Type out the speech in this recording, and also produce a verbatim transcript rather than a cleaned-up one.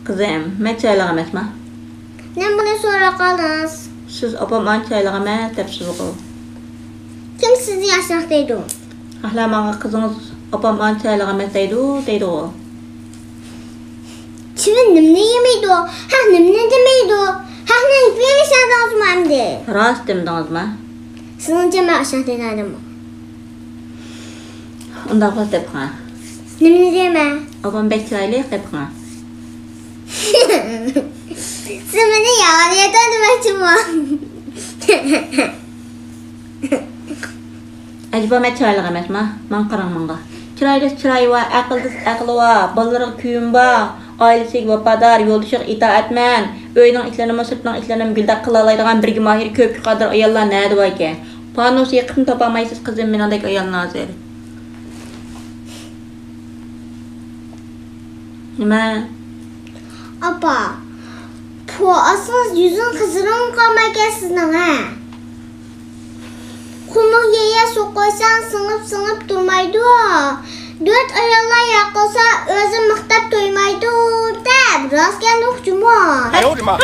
قىزىم، مەن چىرايلىق ئەمەسما؟ نېمە بۇنى سوراپ قالدىڭىز؟ سىز ئاپام ئانچە چىرايلىق ئەمەس دەپسىزغۇ. كىم سىزنى ئاشۇنداق دەيدۇ؟ ئەھلا ماڭا قىزىڭىز ئاپام ئانچە چىرايلىق ئەمەس دەيدۇ، دەيدىغۇ. چىۋىن نېمىنى يېمەيدۇ؟ ھەق نېمىنى دېمەيدۇ؟ ھەقنى ئېيتىپ بېرىشەدىڭىزمۇ ئەمدى؟ راست دېمىدىڭىزما؟ سىزنىڭچە مەن ئاشۇنداق دېگەنمۇ؟ ئۇنداق بولسا دەپ قاڭا. نېمىنى دەيمەن؟ ئاپام بەك چىرايلىق دەپ قاڭا. سىز مېنى يامان يېتەن دېمەكچىمۇ؟ ئەجەبا مەن چىرايلىق ئەمەسما؟ ماڭا قاراڭ ماڭا. چىرايلىق چىرايى بار، ئەقىلدىز ئەقلى بار، بالىلىرىغا كۆيۈمى بار، ئائىلىسىگە ۋاپادار، يولدىشىغا ئىتائەتمەن، ئۆينىڭ ئىشلىرىنىمۇ، سىرتنىڭ ئىشلىرىنىمۇ گۈلدەك قىلالايدىغان بىر گېماھىر، كۆپكە قادىر ئاياللار نەدە باركەن؟ پانۇس يېقىپمۇ تاپالمايسىز قىزىم مېنىڭدەك ئايالنى ھازىر. نېمە؟ ئاپا، پو ئالسىڭىز يۈزىڭىز قىزىرىپ قالمايكەن سىزنىڭ ھە؟ قۇمۇق يەرگە سۇ قۇيساڭ سىڭىپ سىڭىپ تۇرمايدۇ. دۆت ئاياللار ياقلىسا ئۆزى مىختەپ تويمايدۇ دەپ راست گەپنى ئۇقتۇمغۇ. 哎呦我的妈！